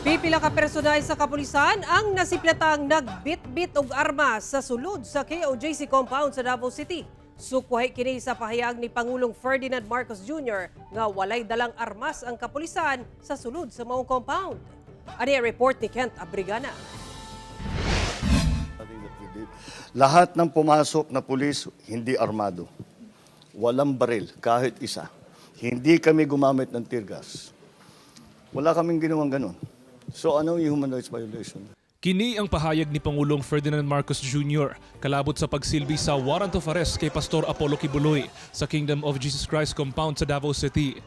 Pipila ka personal sa kapulisan ang nasiplatang nagbitbit og armas sa sulod sa KOJC compound sa Davao City. Sukwahi kini sa pahayag ni Pangulong Ferdinand Marcos Jr. nga walay dalang armas ang kapulisan sa sulod sa maong compound. Ani ang report ni Kent Abrigana. Lahat ng pumasok na pulis, hindi armado. Walang baril, kahit isa. Hindi kami gumamit ng tear gas. Wala kaming ginawang ganun. So ano yung human rights violation? Kini ang pahayag ni Pangulong Ferdinand Marcos Jr. kalabot sa pagsilbi sa warrant of arrest kay Pastor Apollo Quiboloy sa Kingdom of Jesus Christ compound sa Davao City.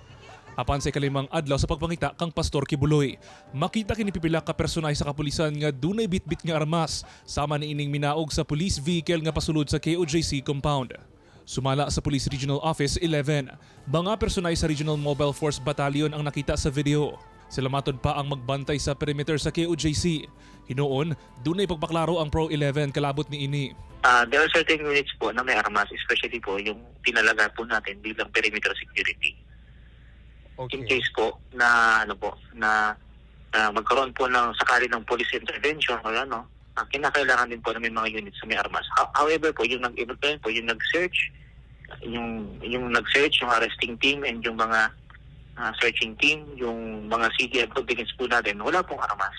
Apan sa ikalimang adlaw sa pagpangita kang Pastor Quiboloy, makita kini pipila ka personahe sa kapulisan nga dunay bitbit nga armas sama niining minaog sa police vehicle nga pasulod sa KOJC compound. Sumala sa Police Regional Office 11, mga personahe sa Regional Mobile Force Battalion ang nakita sa video. Sila matod pa ang magbantay sa perimeter sa KOJC. Hinuon, dunay pagpaklaro ang Pro 11 kalabot ni ini. There are certain units po na may armas, especially po yung tinalaga po natin bilang perimeter security. In case po na ano po na, na magkaroon po ng sakali ng police intervention o ano, kinakailangan din po na may mga units na may armas. However po, yung nag po, yung nag-search, yung arresting team and yung mga searching team, yung mga CDF contingents po natin, wala pong armas.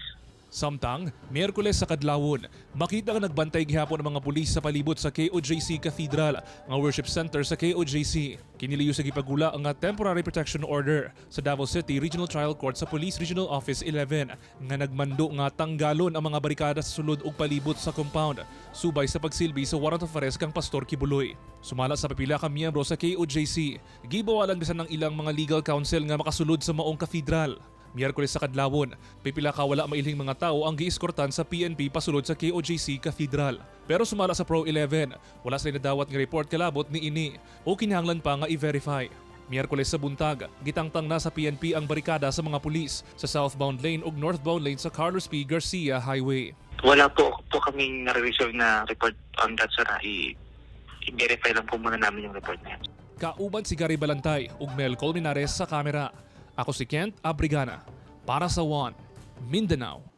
Samtang, Miyerkules sa Kadlawon, makita nga nagbantay gihapon ang mga pulis sa palibot sa KOJC Cathedral, nga worship center sa KOJC. Kiniliyo sa gipagula ang temporary protection order sa Davao City Regional Trial Court sa Police Regional Office 11 nga nagmando nga tanggalon ang mga barikada sa sulod ug palibot sa compound subay sa pagsilbi sa warrant of arrest kang Pastor Quiboloy. Sumala sa pipila ka miyembro sa KOJC, gibawalan bisan ng ilang mga legal counsel nga makasulod sa maong cathedral. Miyerkules sa Kadlawon, pipila ka wala mailhing mga tao ang giiskortan sa PNP pasulod sa KOJC Cathedral. Pero sumala sa Pro 11, wala sila nadawat nga report kalabot ni ini o kinahanglan pa nga i-verify. Miyerkules sa buntag, gitangtang na sa PNP ang barikada sa mga pulis sa southbound lane ug northbound lane sa Carlos P. Garcia Highway. Wala po kaming na-reserve na report on that, sir. I-verify lang po muna namin yung report na yan. Kauban si Gary Balantay ug Mel Colmenares sa kamera. Ako si Kent Abrigana para sa One Mindanao.